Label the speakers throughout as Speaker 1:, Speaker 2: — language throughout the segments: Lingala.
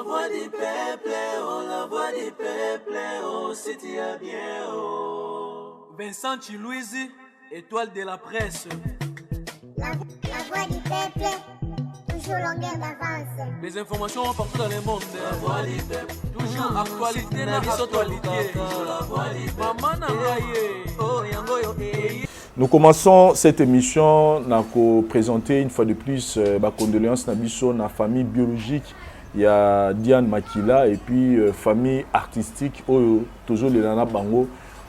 Speaker 1: voix du peuple, oh la voix du peuple, oh si tu as bien, oh.
Speaker 2: Vincent Chiluizi, étoile de la presse.
Speaker 3: La voix du peuple, toujours longueur d'avance.
Speaker 2: Les informations partout dans le monde.
Speaker 1: La voix du peuple,
Speaker 2: Toujours actualité na actualité.
Speaker 1: la voix du peuple.
Speaker 2: Maman na ngai ye.
Speaker 1: Oh yango yo eh.
Speaker 4: Nous commençons cette émission na ko présenter une fois de plus ba condoléances na biso na famille biologique ya Diane Makila et puis famille artistique oyo tozolela na bango,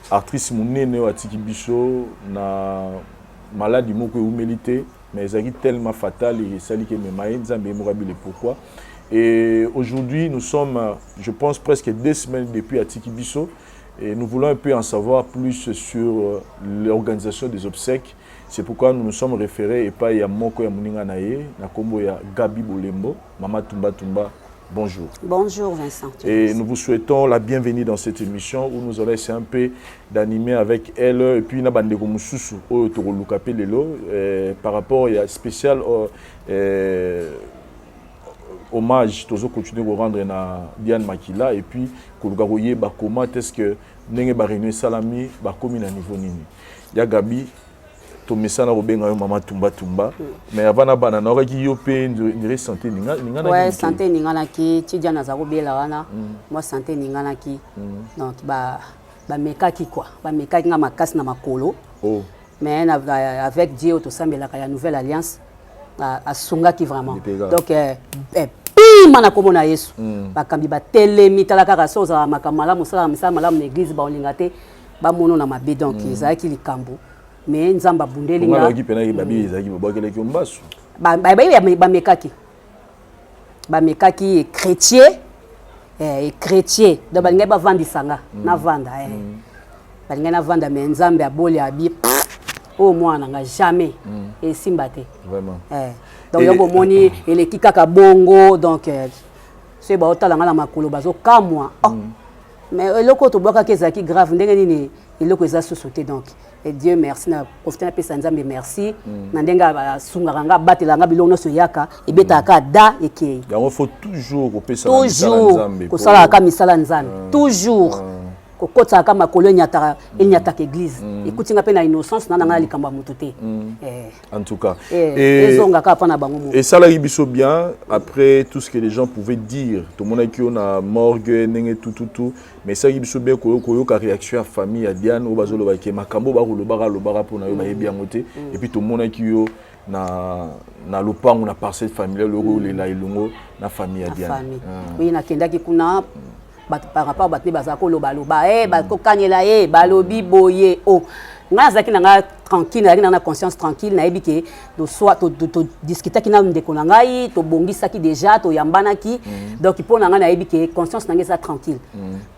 Speaker 4: actrice monene oyo atiki biso na maladie moko eumeli te, mais ezalaki tellement fatal et esaliki emema ye. Nzambe ye moko abile pourquoi. Et aujourd'hui, nous sommes, je pense, presque 2 semaines depuis atiki biso et nous voulons un peu en savoir plus sur l'organisation des obsèques. C'est pourquoi nous nous sommes référés epai ya moko ya moninga na ye na kombo ya Gabi Bolembo. Mama Tumba Tumba, bonjour.
Speaker 5: Bonjour Vincent.
Speaker 4: Et nous vous souhaitons la bienvenue dans cette émission où nous allons essayer un peu d'animer avec elle et puis na bandeko mususu oyo tokoluka pe lelo par rapport ya spécial hommage tozo continuer ko rendre na Diane Makila et puis koluka koyeba comment est-ce que ndenge ba réunion esalami, bakomi na niveau nini. Ya Gabi, tomesana kobenga yo Mama Tumba Tumba, mais avant na bana naokaki yo mpe ndire santé ninga.
Speaker 5: Ouais, santé eninganaki ti Diane aza kobela wana. Mwa santé eninganaki, donc bamekaki quoi, bamekaki nga makasi na makolo.
Speaker 4: Oh.
Speaker 5: Mais avec Dieu oyo tosambelaka ya Nouvelle Alliance, asungaki vraiment.
Speaker 4: Lipeka.
Speaker 5: Donc pima na kombo na Yesu. Bakambi batelemi, tala kaka so ozalaka makambo malamu, osalaka misala malamu na église, baolinga te bamono na mabe. Donc ezalaki likambo, mais Nzambe abundeli
Speaker 4: nga
Speaker 5: nga.
Speaker 4: Nayoki mpenaki babi ezalaki babwakelaki yo mbasu.
Speaker 5: Bamekaki chrétien, chrétien, donc balingaki bavandisa nga navanda, balingaki navanda, mais Nzambe aboli abi oyo mwana na nga jamais esimba te.
Speaker 4: Vraiment.
Speaker 5: Donc yango bomoni eleki kaka bongo. Donc soki baotala nga na makolo, bazokamwa. Oh. Mais eloko oyo tobwakaki ezalaki grave ndenge nini? Eloko eza susu te. Donc et Dieu merci, na profite napesa Nzambe merci na ndenge asungaka nga, abatelaka nga. Biloko nyonso eyaka, ebetaka kaka da ekei.
Speaker 4: Yango faut toujours kopesa na misala
Speaker 5: Toujours
Speaker 4: Nzambe
Speaker 5: kosalaka kaka misala Nzambe, toujours kokotisaka kaka makolo, enyataka, enyataka église. Ekuti nga mpe na innocence na nga na likambo ya motu te.
Speaker 4: En tout cas
Speaker 5: Ezonga kaka mpo na bango moko.
Speaker 4: Esalaki biso bien. Après tout ce que les gens pouvaient dire, tomonaki yo na morgue ndenge tututu, mais esalaki biso bien koyoka réaction ya famille ya Diane oyo bazolobaki makambo oyo bakolobaka alobaka mpona yo, bayebi yango te. Et puis tomonaki yo na lopango, na parcelle familiale, oyo olela elongo na famille ya
Speaker 5: Na
Speaker 4: Diane.
Speaker 5: famille. Oui, nakendaki kuna. Bato par rapport bato nde bazala kolobaloba, bakokanyela ye, balobi boye. O ngai nazalaki na ngai tranquille, nazalaki na ngai na conscience tranquille. Nayebi ke todiskutaki na ndeko na ngai, tobongisaki déjà, toyambanaki. Donc mpo na ngai, nayebi ke conscience na ngai eza tranquille.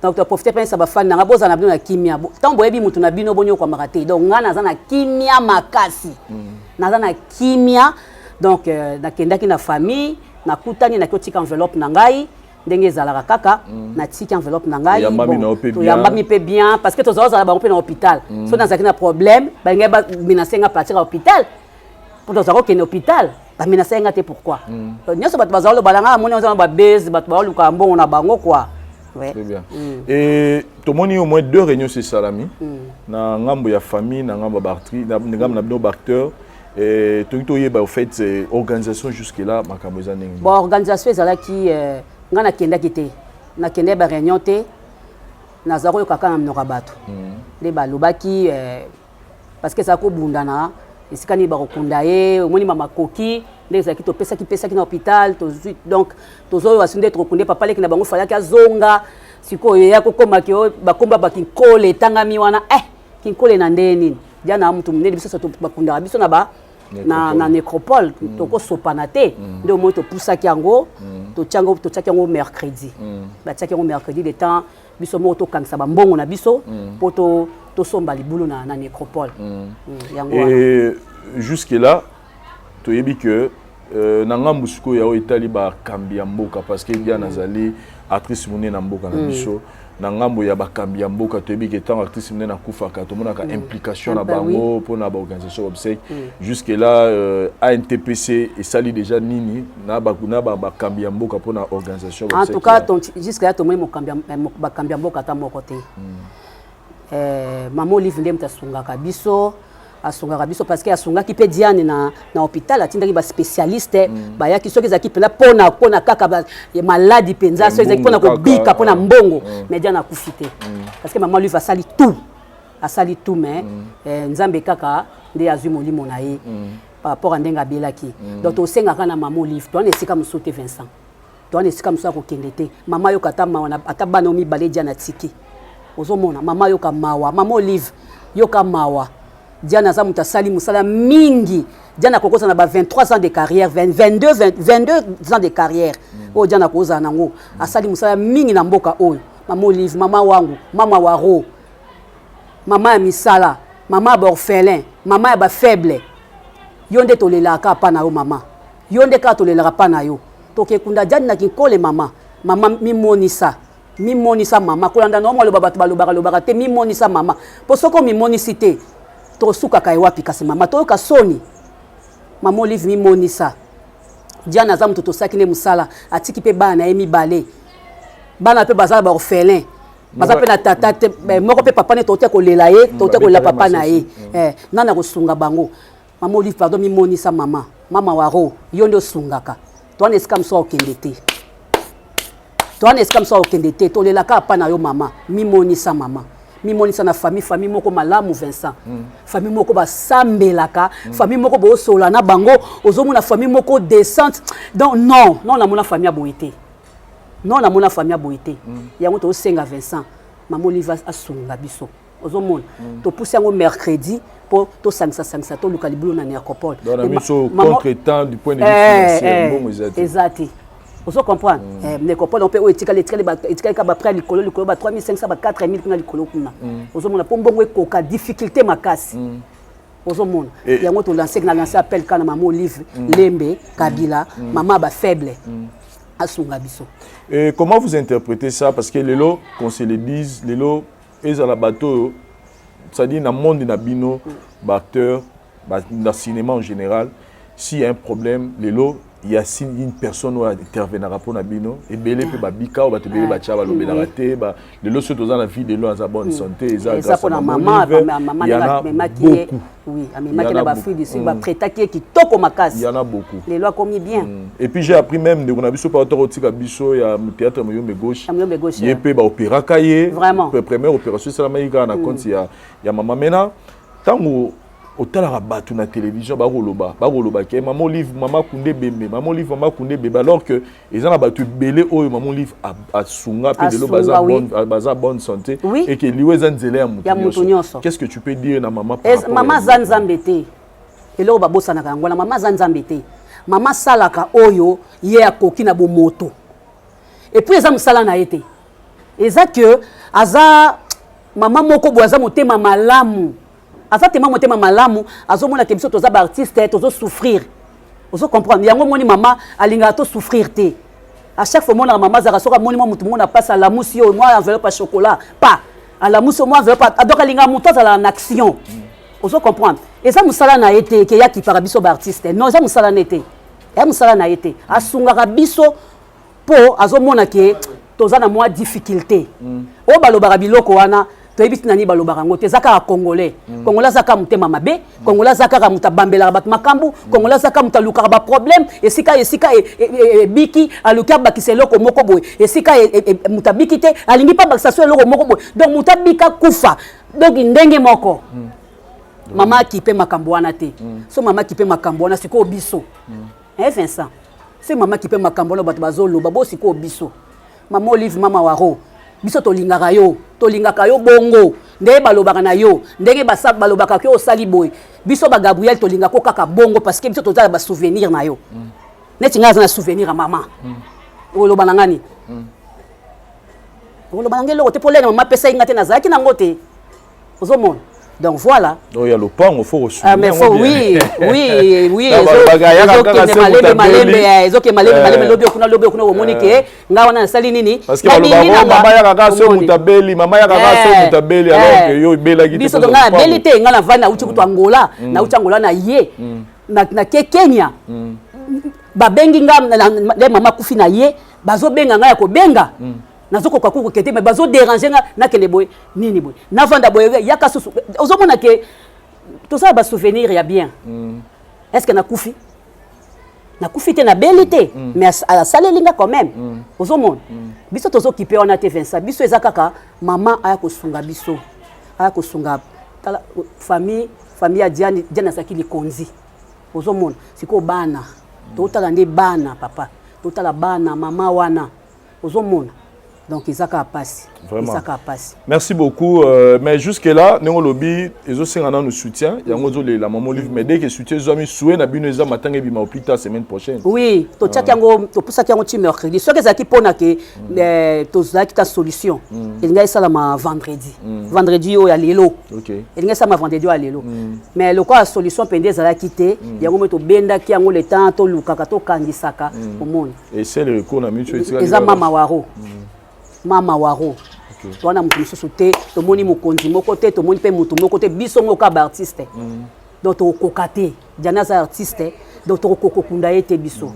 Speaker 5: Donc toprofite mpenza bafani na ngai, bozala na bino na kimia. Ntango boyebi motu na bino, bonyokwamaka te. Donc ngai naza na kimia makasi, naza na kimia. Donc nakendaki na famille, nakutani, naki otika enveloppe na ngai ndenge ezalaka kaka. Natiki enveloppe na ngai.
Speaker 4: Toyambami
Speaker 5: Bon,
Speaker 4: na yo mpe bien.
Speaker 5: Toyambami mpe bien, parce que tozala ozala bango mpe na hôpital. So nazalaki na problème, balingai bamenace nga partir ya hôpital mpo tozala kokende hôpital, bamenace nga te. Pourquoi? Donc, nyonso bato bazala loba na ngai, amoni oza na babese, bato baoluka mbongo na bango quoi. Ouais.
Speaker 4: Très bien. Et tomoni au moins deux réunions esalami na ngambo ya famille, na ngambo ya baactrice, na ngambo na bino baacteur. Et toki toyeba au fait organisation jusque là, makambo eza ndenge nini?
Speaker 5: Bon, organisation ezalaki, ngai nakendaki te, nakendaki baréunion te. Naza koyoka kaka na minoko ya bato nde balobaki, parce que ezala kobundana esika nini bakokunda ye. Omoni mamakoki nde ezalaki, topesaki pesaki na hôpital, tozwi. Donc tozoyoka so nde tokokunde papa leki na bango, falaki azonga. Sikoyo eya kokomaki oyo bakomba bakinkole etangami wana, kinkole na ndenge nini? Diana mutu monene, biso so bakundaka biso na ba na nécropole, tokosopana te. Nde omoi topusaki yango, totiango, totiaki yango mercredi. Batiaki yango mercredi, de temps biso moko tokangisa bambongo na biso mpo tosomba libulu na nécropole. Yango wana.
Speaker 4: Et jusque là toyebi que na ngambu sikoyo ya oyo etali bakambi ya mboka, parce que Diane azali actrice monene na mboka na biso. Na ngambo ya bakambi ya mboka, toyebi ke ntango artiste monene akufaka, tomonaka implication na bango mpona baorganisation obsèque. Jusque là, ANTPC esali déjà nini na bakambi ya mboka mpona organisation?
Speaker 5: En tout cas, jusque là tomoni bakambi ya mboka ata moko te. Mama Olive nde moto asungaka biso, asungaka biso parce que asungaki mpe Diane na hôpital, atindaki baspécialiste bayaki. Soki ezalaki mpenza mpona kaka maladi mpenza, soki ezalaki mpona kobika, mpona mbongo, mais Diane akufi te, parce que mama Olive asali tout, asali tout, mais Nzambe kaka nde azwi molimo na ye par rapport a ndenge abelaki. Donc tosengaka na mama Olive, towana esika mosusu te, Vincent, towana esika mosusu akokende te. Mama yoka ata mawa, ata bana oyo mibale Diane atiki. Ozomona, mama yoka mawa, mama Olive yoka mawa. Diane aza moto asali mosala mingi. Diane akokozala na ba 23 ans de carrière, 22, 22 ans de carrière oyo Diane akozala nango. Asali mosala mingi na mboka oyo. Mama Olive, mama wangu, mama waro, mama ya misala, mama ya baorphelin, mama ya bafaible, yo nde tolelaka mpa na yo. Mama, yo nde kaka tolelaka mpa na yo. Tokekunda Diane na Kinkole. Mama, mama, mimonisa, mimonisa mama. Kolanda na omo aloba, bato balobaka lobaka te. Mimonisa mama, mpo soki omimonisi te, tosukaka ye wapi? Kasi mama, toyoka soni. Mama Olive, mimonisa. Diane aza moto tosalaki nde mosala, atiki mpe bana na ye mibale. Bana mpe baza na baorphelin, baza mpe na tata te. Moko mpe papa ne tote kolela ye, tote kolela papa na ye. Nani akosunga bango? Mama Olive, pardon, mimonisa mama, mama waro, yo nde osungaka. Towana esika mosusu akokende te, towana esika mosusu akokende te. Tolelaka apa na yo mama. Mimonisa mama, mimonisa na famille, famille moko malamu, Vincent. Famille moko basambelaka, famille moko bosola na bango, ozomona famille moko décente. Donc non, non, namona famille ya boye te, non, namona famille ya boye te. Yango tozosenga, Vincent, mama Olive asunga biso. Ozomona, topusi yango mercredi mpo tosangisa-sangisa, toluka libulu na Nécropole.
Speaker 4: Contretemps du point de vue financier, mbongo eza te.
Speaker 5: Eza te, ozo comprendre? Nécropole mpe oyo etikali, etikali, etikali kaka baprès likolo likolo, ba 3500, ba 4000 kuna likolo kuna. Ozomona, mpo mbongo ekoka, difficulté makasi. Ozomona, yango tolance, na lance appel kaka na mama Olive Lembe Kabila, mama bafaible, asunga biso.
Speaker 4: Et comment vous interprétez ça? Parce que lelo, qu'on se le dise, lelo ezala bato oyo, c'est-à-dire na monde na bino baacteur, na cinéma en général, s'il y a un problème lelo, il y a si une personne oyo intervenaka mpo na bino, ebele mpe babika oyo bato ebele batya balobelaka te. Lelo soki toza na vie, lelo aza bonne santé, eza
Speaker 5: grâce à mama. Mama amemaki ye, oui, amemaki na baFruit du Sud, batraitaki ye kitoko makasi.
Speaker 4: Il y en a beaucoup.
Speaker 5: Lelo akomi bien.
Speaker 4: Et puis j'ai appris même, ndeko na biso pa otika biso ya théâtre Moyombe Gauche, ye mpe baopéraka ye.
Speaker 5: Vraiment.
Speaker 4: Première opération esalamaki kaka na compte ya mama. Mena ntango otalaka bato na télévision bakoloba, bakoloba ke mama Olive, mama kunde bembe, mama Olive, mama kunde bembe, alors que eza na bato ebele oyo mama Olive asunga mpe lelo baza bonne, baza bonne santé, et que liwa eza nzela ya moto
Speaker 5: nyonso.
Speaker 4: Qu'est-ce que tu peux dire na mama?
Speaker 5: Mama aza Nzambe te. Eloko babosanaka yango wana, mama aza Nzambe te. Mama asalaka oyo ye akoki na bomoto, et puis eza mosala na ye te. Eza ke aza mama moko boye, aza motema malamu, aza tema motema malamu. Azomona ke biso toza baartiste, tozosouffrir, ozo comprendre? Yango omoni mama alingaka tosouffrir te. À chaque fois omonaka mama azalaka, soki amoni mwa motu moko na mpasi, alamusi oyo mwa enveloppe ya chocolat pa, alamusi oyo mwa enveloppe. Donc alingaka motu azala na action, ozo comprendre? Eza mosala na ye te ke ye akipaka biso baartiste, non, eza mosala na ye te, eya mosala na ye te. Asungaka biso mpo azomona ke toza na mwa difficulté. Oyo balobaka biloko wana, toyebi ntina nini balobaka yango te. Eza kaka Congolais. Congolais aza kaka motema mabe. Congolais aza kaka moto abambelaka bato makambo. Congolais aza kaka moto alukaka baproblème esika esika ebiki, aluki abakisa eloko moko boye. Esika moto abiki te, alingi mpe abakisa so eloko moko boye. Donc moto abika, kufa, donc ndenge moko. Mama akipe makambo wana te. So mama akipe makambo wana, sikoyo biso, Vincent, so mama akipe makambo wana, bato bazoloba bo sikoyo biso. Mama Olive, mama waro, biso tolingaka yo, tolingaka yo bongo ndenge balobaka na yo, ndenge balobaka ke osali boye. Biso baGabriel tolingaka kaka bongo, parce que biso toza na basouvenir na yo. Neti ngai aza na souvenir ya mama. Oloba na ngani? Oloba na ngai eloko te, mpo lene mama apesaki ngai te, nazalaki nango te. Ozomona? Donc voilà.
Speaker 4: Donc ya lopango faut
Speaker 5: Ah, mais faut, oui, oui, oui, ezokende malembe malembe, ezokende malembe malembe, lobi okuna, lobi okuna, omoni ke nga wana nasali nini.
Speaker 4: Parce que balobaka: mama yaka kaka so moto abeli, mama yaka kaka so moto abeli, alors que yo ebelaki.
Speaker 5: Biso to nga nabeli te. Nga navandi, nauti kutu Angola, nauti Angola na ye, nake Kenya, babengi nga nde mama akufi na ye, bazobenga ngai ya kobenga, nazokoka kukoke te, mais bazodéranger nga, nakende boye nini boye, navanda boye, yaka susu. Ozomona ke tozala basouvenir ya bien. Est ce que nakufi? Nakufi te, nabeli te, mais asaleli nga quand même. Ozomona, biso tozokipe wana te, Vincent. Biso eza kaka mama aya kosunga biso, aya kosunga. Tala famille, famille ya Diane. Diane azalaki likonzi. Ozomona sikoyo bana, totala nde bana, papa, totala bana mama wana. Ozomona, donc eza kaka pasi, eza kaka pasi.
Speaker 4: Merci beaucoup. Mais jusque là, ndenge olobi, ezosenga nanu soutien yango, ozolela mama Olive, mais dès que soutien ezwami, souhait na bino eza matanga ebima au plus tard semaine prochaine.
Speaker 5: Oui, totiaki yango, topusaki yango ti mercredi. Soki ezalaki mpona ke tozalaki ta solution, elingai esalama vendredi, vendredi oyo ya lelo. Elingai esalama vendredi oyo ya lelo, mais lokola solution mpenza ezalaki te, yango moi tobendaki yango le temps tolukaka, tokangisaka, omoni.
Speaker 4: Et c'est le recours na miso.
Speaker 5: Eza mama waro, mama waro. Towana moto mosusu te, tomoni mokonzi moko te, tomoni mpe motu moko te. Biso moko ya baartiste, donc tokokoka te. Diana aza artiste, donc tokokoka kokunda ye te biso.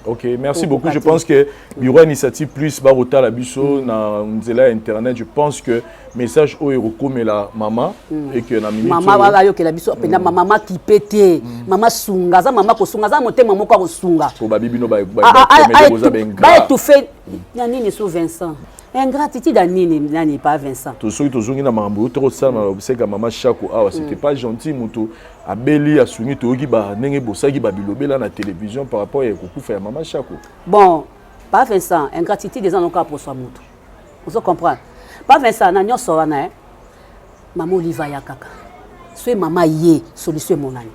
Speaker 4: Ok, merci beaucoup. Je pense que Bureau Initiative Plus barota biso na nzela internet. Je pense que message oyo ekokomela mama et que na minute
Speaker 5: mama ayokela biso mpenza. Mama kipe te, mama sunga, aza mama kosunga, aza motema moko akosunga.
Speaker 4: Po babi bino
Speaker 5: baétouffe na nini so Vincent, ingratitude ya nini nani pa Vincent?
Speaker 4: Soki tozongi na makambo oyo tokosala na lobiseka mama Chako awa, c'était pas gentil. Moto abeli, asungi, toyoki ndenge bosalaki babilobela na télévision par rapport ya kokufa ya mama Chako.
Speaker 5: Bon, pa Vincent, ingratitude eza noka poswa moto, ozo comprendre. Pa Vincent, na nyonso wana, mama Olive aya kaka. Soki mama ye, solution emonani.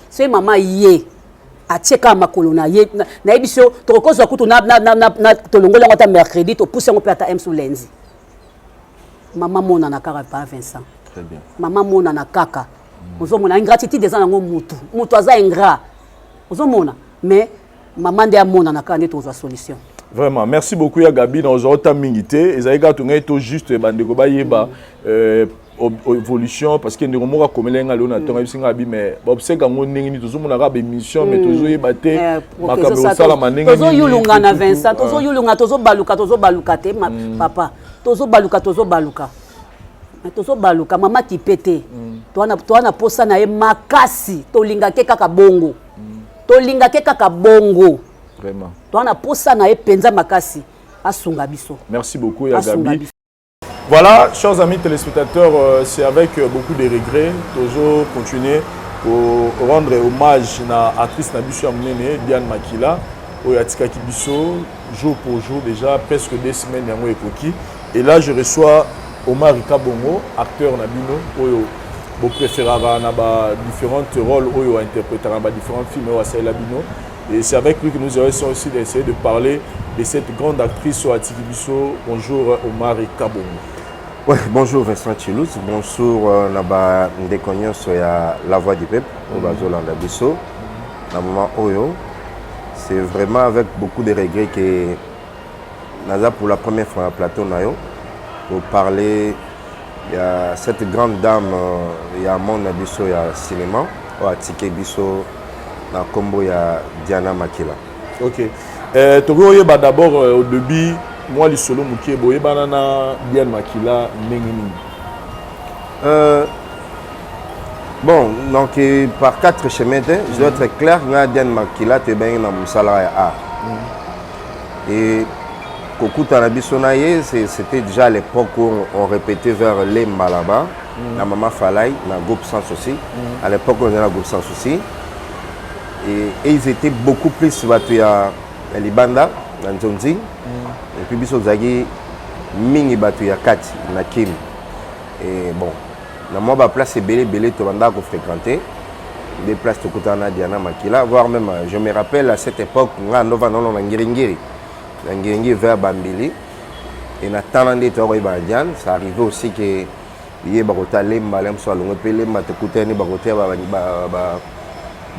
Speaker 5: Soki mama ye atie kaka makolo na ye, nayebi so tokokozwa kutu tolongoli yango ata mercredi, topusi yango mpe ata msu lundi. Mama monana kaka, pa Vincent.
Speaker 4: Très bien.
Speaker 5: Mama monana kaka. Ozomona, ingratitude eza nango mutu, mutu aza ingrat, ozomona. Mais mama nde amonana kaka, nde tozwa solution.
Speaker 4: Vraiment, merci beaucoup ya Gabi. Na ozwa ota mingi te, ezali kaka tongai to juste bandeko bayeba évolution, parce que ndeko moko akomeli nga lelo na ntongo, ayebisi nga abi: mais baobsèques yango ndenge nini? Tozomona kaka baémission, mais tozoyeba te makambo ekosalama ndenge.
Speaker 5: Tozoyulunga na Vincent, tozoyulunga, tozobaluka, tozobaluka te papa, tozobaluka, tozobaluka, tozobaluka. Mama kipe te, toa na posa na ye makasi, tolingake kaka bongo, tolingake kaka bongo.
Speaker 4: Vraiment.
Speaker 5: Toa na posa na ye mpenza makasi, asunga biso.
Speaker 4: Merci beaucoup ya Gabi. Voilà, chers amis téléspectateurs, c'est avec beaucoup de regrets, toujours continuer pour rendre hommage à l'actrice na biso ya monene Diane Makila, oyo atikaki biso jour pour jour, déjà presque 2 semaines yango ekoki. Et là, je reçois Omar Kabongo, acteur na bino, oyo bopréférera na ba différentes rôles oyo interprétera ba différents films oyo asalela bino. Et c'est avec lui que nous allons aussi d'essayer de parler de cette grande actrice oyo atiki biso. Bonjour Omar Kabongo.
Speaker 6: Ouais, bonjour Vincent Chilouz, bonjour na ba ndeko nyonso ya La Voix du Peuple oyo bazolanda biso na moment oyo. C'est vraiment avec beaucoup de regrets que naza pour la première fois na plateau na yo pour parler ya cette grande dame ya monde na biso ya cinéma oyo atiki biso na nkombo ya Diana Makila.
Speaker 4: Ok, tokoki oyeba d'abord au début mwa lisolo moke, boyebana na Diane Makila ndenge nini?
Speaker 6: Bon, donc par quatre chemins te, je dois être clair, nga Diane Makila toyebangi na mosala ya art. Et kokutana biso na ye, c'était déjà à l'époque où on répétait vers Lemba là-bas, na Mama Falai, na groupe Sans Souci. À l'époque, on était na groupe Sans Souci. Et ils étaient beaucoup plus bato ya libanda na nzonzi. Et puis biso tozalaki mingi bato ya kati na Kini. Et bon, na mwa baplace ebele ebele tobandaka kofréquenter des places, tokutana na Diana Makila, voire même je me rappelle, à cette époque nga ndova nono na Ngiringiri, na Ngiringiri vers Bambili. Et na temps nde toya koyeba na Diane, ça arrivait aussi que ye bakota Lemba, le mosusu alongwe mpe Lemba, tokutani bakota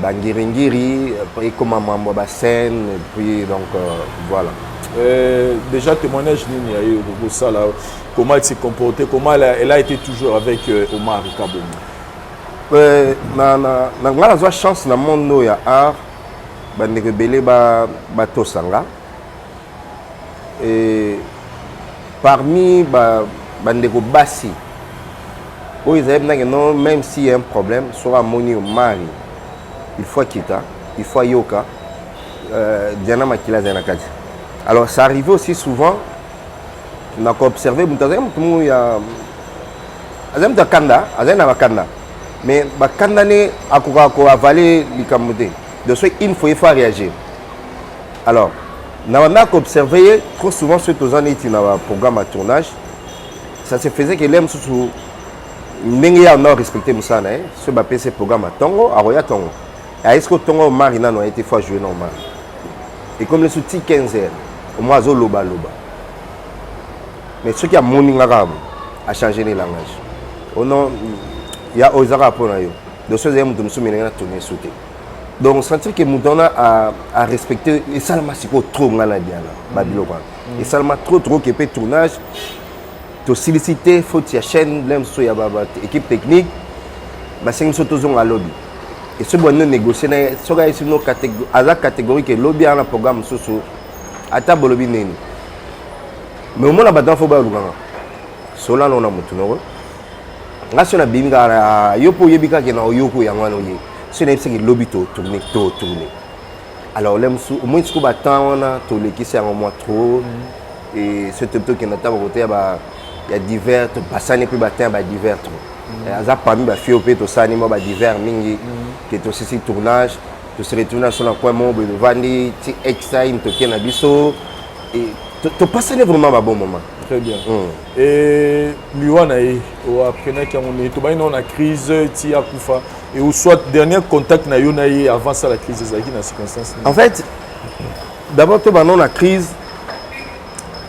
Speaker 6: bangiringiri, ekoma mambo ya bascène, et puis donc voilà.
Speaker 4: Déjà témoignage nini ya ye okokosala? Comment elle s'est comportée? Comment elle a été toujours avec Omar Kabongo?
Speaker 6: Na ngai nazwa chance na monde oyo ya art, bandeko ebele batosanga. Et parmi bandeko basi oyo ezali ndenge non, même s'il y a un problème, soki amoni Omari, il faut akita, il faut ayoka. Diana Makila azali na kati. Alors ça arrivait aussi souvent nakoobserve moto azali, moto moko ya azali moto akanda, azali na bakanda, mais bakanda ne akokaka koavaler likambo te. De soki une fois, il faut réagir. Alors na banda koobserve ye trop souvent, soki toza neti na baprogramme ya tournage, ça se faisait que le mosusu ndenge ye anda respecte mosala na ye, soki bapesi programme ya ntongo, akoya ntongo, ayesi ko ntongo Mari nano aye te, faut ajouer normal. Ekomi lesu ti 15 heures, omoi azolobaloba, mais soki amoni nga kaka achange ne langage: "Oh non, ya oyo eza kaka mpo na yo." Donc soki ezali moto mosusu, minenge na tourne su te. Donc sentir que moto wana arespecte. Esalama sikoyo trop nga na Diana, babiloko wana esalama trop trop ke mpe tournage tosilisi te, faute ya chaîne, le mosusu ya équipe technique, basengi biso tozonga lobi. E soki bwandi négocie na ye, soki ayesi bino aza catégorique, elobi aa na programme mosusu, ata bolobi nini, mais omona bato wana fo bayolukanga solano na motu noko. Nga so nabimi kaka, yo mpo oyebi kaka na oyoko yango wana, oye so nayebisaki lobi totourne, totourne. Alors le mosusu omoni sikoyo batemps wana tolekisi yango mwa trop. Et soki tokende ata bakote ya divers, topasani mpe batemps ya badivers trop. Aza parmi bafille mpe tosali mwa badivers mingi ke tosisi tournage, tose retourne so na coin moko boye, tovandi ti extime, toke na biso, topasani vraiment babon moment.
Speaker 4: Très bien. Et liwa na ye, oapprenaki yango ndenge tobandi nao na crise ti akufa, et ou soit dernier contact na yo na ye avant ça, la crise, ezalaki na circonstance?
Speaker 6: En fait, d'abord tobanda na crise,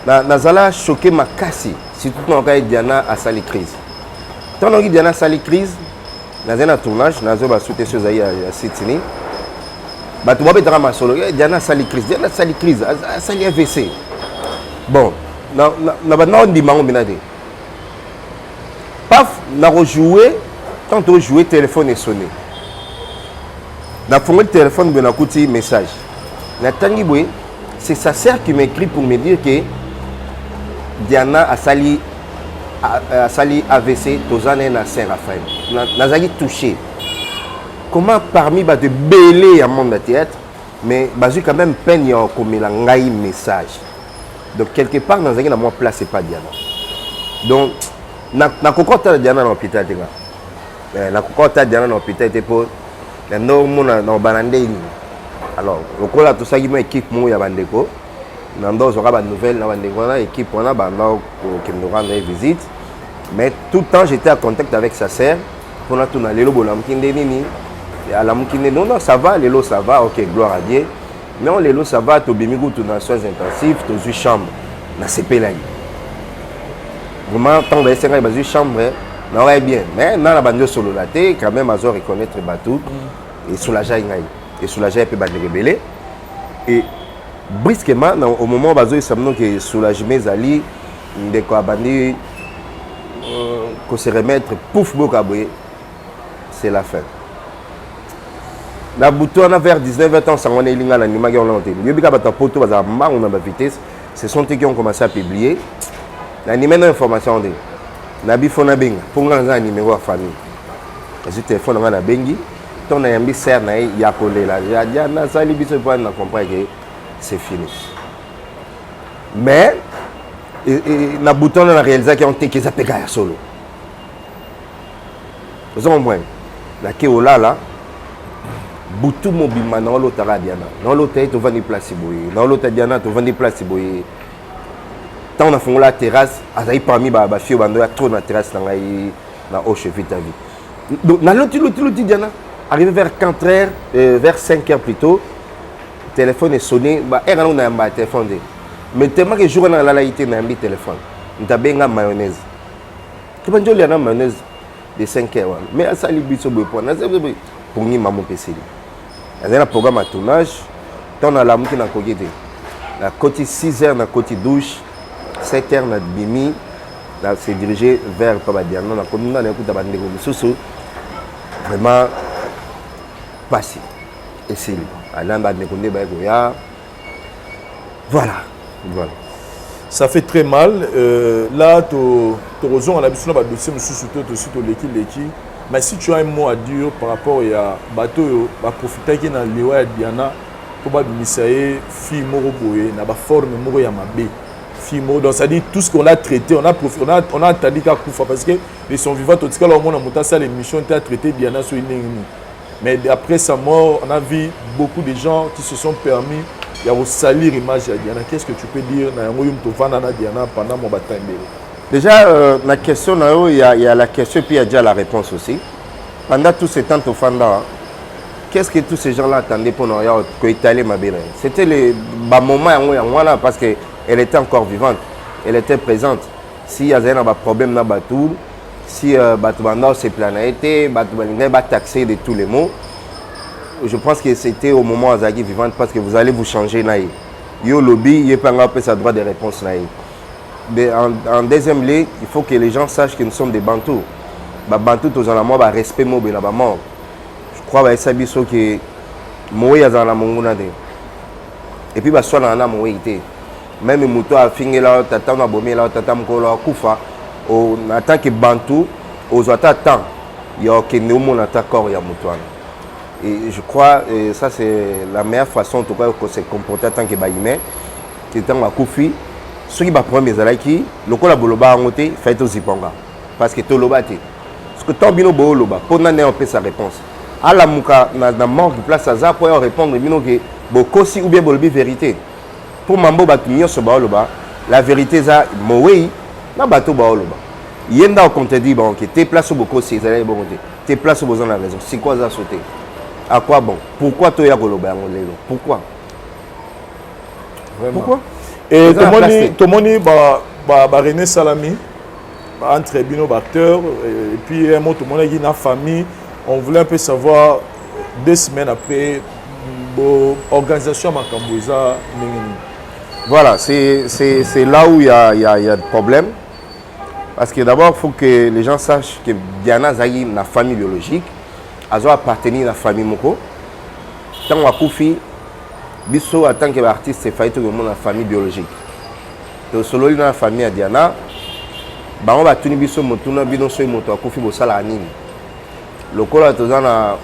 Speaker 6: nazala choqué makasi, surtout nayoka ye Diana asali crise. Ntango nayoki Diana asali crise, nazali na tournage, nazoba su te so ezali ya sitini, bato babetaka masolo: "Diana asali crise, Diana asali crise, asali AVC." Bon, na banda ondima yango mpena te. Paf, nakojoue, tant tojoue, téléphone esonne, nafongoli téléphone boye, nakuti message, natangi boye, c'est sa sœur qui m'écrit pour me dire que Diana asali AVC, toza na ye na Saint Raphaël. Nazalaki touché. Comment parmi bato ebele ya monde ya théâtre, mais bazwi quand même peine ya komela ngai message? Donc quelque part nazalaki na mwa place epa Diana. Donc nakoki otala Diana na hôpital te. Nga nakoki otala Diana na hôpital te, mpo na nde omona na obana nde nini. Alors lokola tosalaki mwa équipe moko ya bandeko na ndo ozwaka banouvelle na bandeko wana, équipe wana banda kokende rendre visite, mais tout le temps j'étais en contact avec sa sœur mpona tuna: "Lelo bolamuki nde nini? Alamuki nde?" "Non, non, ça va, lelo ça va." "Ok, gloire à Dieu." "Non, lelo ça va, tobimi kutu na soins intensifs, tozwi chambre." Nasepelaki vraiment ntango bayesi ngai bazwi chambre, naokai bien, mais na bandi osolola te. Quand même azo reconnaître bato, esoulageaki ngai, esoulageaki mpe bandeko ebele. Et brusquement, au moment bazoyesa bino ke soulagement ezali, ndeko abandi kose remettre, pouf, boyoka boye, c'est la fin. Na butu wana vers 19 h, sango wana elinga, na ndimaki yango te. Yobi kaka bato ya poto bazala mbangu na bavitesse, ce sont eux qui ont commencé à publier. Nandimai na information te, nabi fo nabenga, mpo nga naza na numéro ya famille. Nazwi telefone na ngai, nabengi. Ntongo nayambi sœur na ye ya kolela: "Ya nasali biso mpo na comprendre ke c'est fini." Mais na butu wana na réalisaki yango te ke eza mpe kaka ya solo. Oza comprendre, nake olala butu mobimba, naolotaka Diana, naolota ye, tovandi place boye, naolota Diana, tovandi place boye. Ntango nafongola terrasse, azali parmi bafille bando ya trop na terrasse na ngai na Oche Vita Vie. Donc naloti, loti, loti Diana. Arrivé vers 4 heures, vers 5 heures plutôt, téléphone est sonné. Ba heure wana nayamba téléphone te. Mais tellement que jour wana nalalaki te, nayambi téléphone, moto abenga mayonnaise, tobandi olia na mayonnaise de 5 heures wana. Mais asali biso boye po nasali boye pongi mama opeseli. Azali na programme ya tournage. Ntango nalamuki, nakoki te. Nakoti 6 heures, nakoti douche, 7 heures nabimi, na se diriger vers pa badiano. Nakomi nga, nakuta bandeko mosusu, vraiment pasi esili. Ala bandeko nde baye koya, voilà.
Speaker 4: Ça fait très mal. Là, tozonga na biso na badossier mosusu te, tosi toleki leki. Mais si tu as un mot à dire par rapport ya bato oyo baprofitaki na liwa ya Diana mpo babimisa ye fille moko boye na baforme moko ya mabe, fille moko, donc c'est à dire tout ce qu'on a traité, on a entendu kaka kufa, parce que de son vivant totikala omona moto asala émission te atraité Diana soki ndenge nini. Mais après sa mort, on a vu beaucoup de gens qui se sont permis ya kosalir image ya Diana. Qu'est ce que tu peux dire na yango, yo moto ovanda na Diana pendant mwa batemps ebele?
Speaker 6: Déjà, la question, il y a la question et puis il y a déjà la réponse aussi. Pendant tout ce temps, tofanda, qu'est-ce que tous ces gens-là attendaient pour nous étaler mabe? C'était les bah, moments voilà, parce qu'elle était encore vivante, elle était présente. S'il y avait un problème na bato, si bato banda se été, bato balinga taxé de tous les maux, je pense que c'était au moment où azalaki vivante, parce que vous allez vous changer na ye. Yo lobi, ye panga sa droit de réponse na ye. En deuxième lieu, il faut que les gens sachent que nous sommes des Bantous. Ba Bantous, tozala mwa ba respect mo na ba mort. Je crois bayesa biso ke mowei azala na monguna te, et puis baswanaka na mowei te. Même moto afingela tata no, abomela tata, mokolo akufa, en tant que Bantu ozwa ata temps ya okende omona ata corps ya moto wana. Et je crois, et ça c'est la meilleure façon en tout cas de se comporter en tant que bahumain, que ntango akufi, soki baproblème ezalaki lokola boloba yango te, fai tozipanga, parce que toloba te. Parce que ntango bino booloba, mpo nani opesa réponse? Alamuka na morgue, place aza, mpo ya répondre bino ke bokosi ou bien bolobi vérité. Mpo mambo bato nyonso baoloba, la vérité eza mowei na bato baoloba. Ye nda ocontredire bango ke te, place oyo bokosi, ezalaki bongo te, te, place oyo boza na raison. Sikoyo aza so te, à quoi bon? Pourquoi toya koloba yango lelo? Pourquoi?
Speaker 4: Vraiment.
Speaker 6: Pourquoi?
Speaker 4: Et
Speaker 6: Eza na place
Speaker 4: tomoni
Speaker 6: te.
Speaker 4: Tomoni ba René Salami entre bino baacteur et puis un mot, tomonaki na famille. On voulait un peu savoir, 2 semaines après bo organisation ya makambo eza ndenge nini?
Speaker 6: Voilà, c'est là où il y a de problème. Parce que d'abord, il faut que les gens sachent que Diana azali na famille biologique, azo appartenir na famille moko. Ntango akufi, biso en tant que artiste, efai tokomona na famille biologique. Tosololi na famille ya Diana, bango batuni biso motuna: bino soki moto akufi, bosalaka nini? Lokola toza na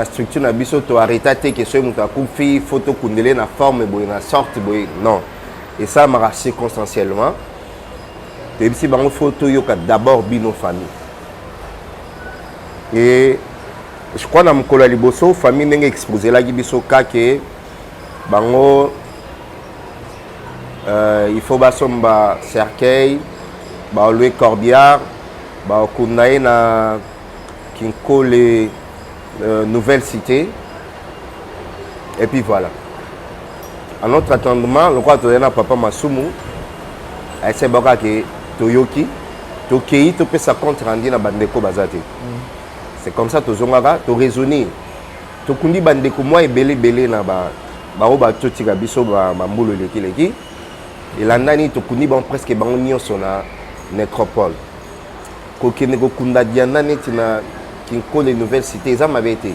Speaker 6: structure na biso, toarrêta te ke soki moto akufi, faut tokundele na forme boye, na sorte boye. Non, esalamaka circonstanciellement. Toyebisi bango, faut toyoka d'abord bino famille. Et je crois na mokolo ya liboso, famille ndenge exposelaki biso kake bango, il faut basomba cercueil, balouer corbillard, bakunda ye na Kinkole, Nouvelle Cité, et puis voilà. En notre attendement, lokola tozali na papa Masumu, ayese baka ke toyoki, tokei topesa compte rendu na bandeko baza te. C'est comme ça tozongaka, toraisonner, tokundi bandeko mwa ebele ebele na bango batotika biso bambulu elekileki elandani. Tokundi bango presque bango nyonso na nécropole. Kokende kokunda Diana neti na Kinkole, Nouvelle Cité, eza mabe te,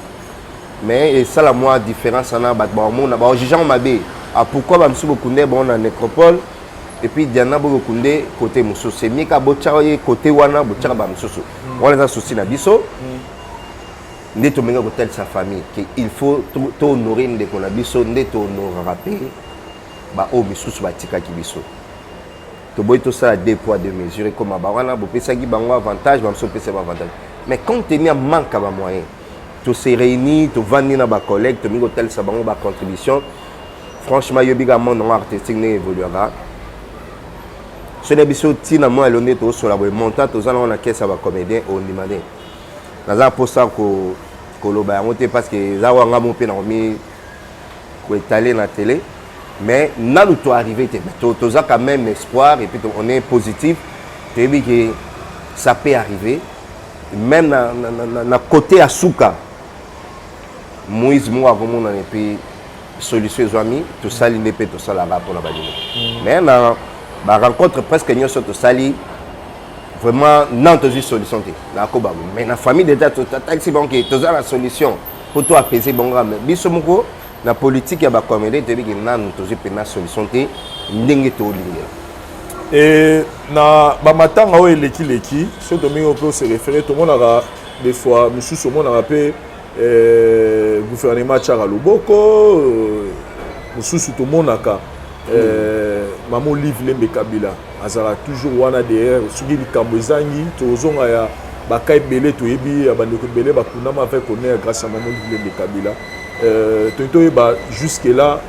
Speaker 6: mais esala mwa différence wana, bato baomona, baojuge yango mabe. Ah, pourquoi bamisusu bokunde bango na nécropole et puis Diana bokokunde côté mosusu? C'est mieux ka botyaka ye côté wana, botyaka bamisusu wana. Eza souci na biso nde tomenga kotalisa famille ke il faut tohonore ndeko na biso nde tohonoraka mpe baoyo misusu batikaki biso. Toboyi tosala deux poids deux mesures, ekoma bawana bopesaki bango avantage, bamosusu opesa bango avantage. Mais compte tenu ya manque ya bamoyen, tose réunir, tovandi na bacollègue, tomingi kotalisa bango bacontribution. Franchement, yobi kaka monde yango artistique ndenge évoluaka. Soki na biso ntina mwa elo nde tozosola boye, montant toza nango na caisse ya bacomédien, ondima te. Naza mposa koloba yango te, parce que eza wanga mo mpe nakomi koétaler na télé. Mais nanu to arrivé te, mais toza quand même espoir et puis on est positif. Toyebi ke ça peut arriver même na côté ya suka. Moïse moko akomonana et puis solution ezwami. Tosali nde mpe tosalaka mpona balingo, mais na barencontre presque nyonso tosali, vraiment nan tozwi solution te. Nakoba, mais na famille déjà totalisi bango ke toza na solution mpo to apaiser bango. Mais biso moko na politique ya bacomédien, toyebi ke nanu tozwi mpena solution te ndenge tolingela.
Speaker 4: E na bamatanga oyo elekileki, soki tomingi mpe ose référé, tomonaka des fois mosusu, omonaka mpe gouvernement atiaka loboko mosusu. Tomonaka mama Olive Lembe Kabila azalaka toujours wana derrière. Soki likambo ezangi, tozonga ya baka ebele, toyebi ya bandeko ebele bakundama avec honneur grâce à mama Olive Lembe Kabila. Tolingi toyeba jusque là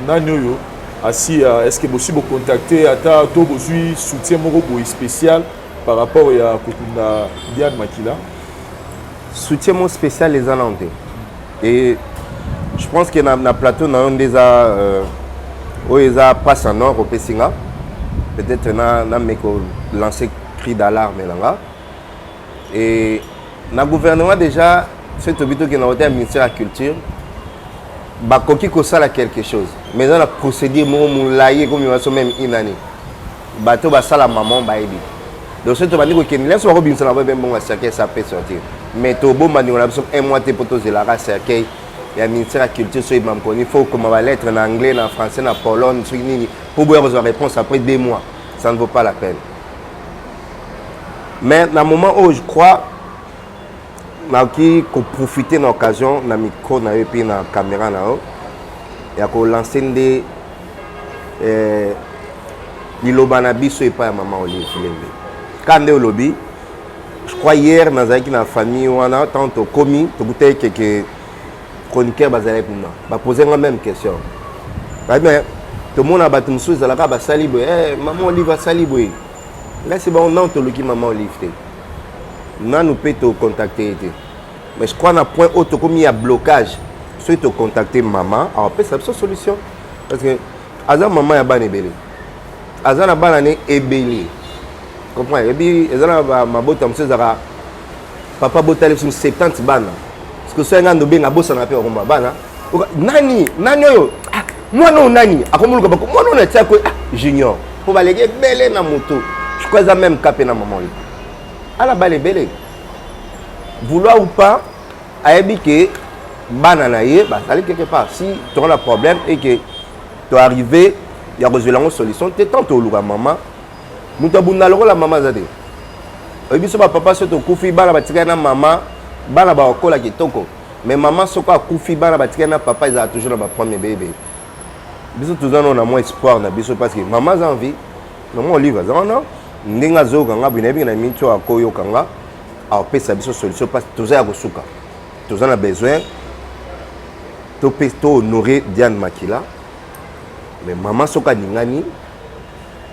Speaker 4: nani oyo asi, est ce que bosi bocontacte ata to bozwi soutien moko boye spécial par rapport ya kokunda Diane Makila?
Speaker 6: Soutien mo spécial eza nano te. Et je pense que na plateau na yo nde eza oyo eza passe en or opesi nga peut-être na nameko lancer cri d'alarme na nga. Et na gouvernement déjà, soki tobi tokende kote ya ministère ya Culture, bakoki kosala quelque chose, mais eza na procédure moko molai, ekomema so même une année. Bato basala mama bayebi. Donc soki tobandi kokende nyonso, bakobimisa na boye mbongo ya cercueil, ça peut sortir. Mais tobomba ndingo na biso un mois te mpo tozelaka cercueil ya ministère ya Culture. Soki mamkoni, il faut okoma balettre na anglais, na français, na pologne, soki nini, mpo boya kozwa réponse après 2 mois. Ça ne vaut pas la peine. Mais na moment oyo, je crois nakoki koprofite na occasion na micro na yo et puis na caméra na yo ya kolancer nde liloba na biso epai ya mama Olive Lembe. Ka nde olobi, je crois hier nazalaki na famille wana. Ntango tokomi, tokutaki keke chroniqueur bazalaki kuna, bapose nga même question. Mais tomona bato mosusu ezalaka basali boye, mama Olive asali boye. Ngai se bango nano toluki mama Olive te, nanu mpe tocontacte ye te. Mais je crois na point oyo tokomi ya blocage, soki tocontacte mama, akopesa biso solution, parce que aza mama ya bana ebele, aza na bana ne ebele. Comprendre, ebi eza na mabota mosusu ezalaka papa botali biso 70 bana, parce que soki ngai ndobenga abosana mpe bakoma bana nani nani oyo, ah, mwana oyo nani akomoluka bako mwana oyo natia koye, ah, junior, mpo baleki ebele na moto. Je crois eza même cas mpe na mama oyo ala bana ebele. Vouloir ou pas, ayebi ke bana na ye bazali quelque part. Si toza na problème et que toarrive ya kozwela yango solution te, tant toluka mama, moto abunda lokola mama aza te. Oyebi biso bapapa, so tokufi, bana batikali na mama, bana bakokola kitoko. Mais mama soko akufi, bana batikali na papa, ezala toujours na baproblème ebele. Biso toza nano na mwa espoir na biso, parce que mama aza en vie. Mama Olive aza wana. Ndenge azoyoka nga boye, nayebi na miniti oyo akoyoka nga, akopesa biso solution, parce toza ya kosuka, toza na besoin tohonore Diane Makila. Mais mama soki aningani,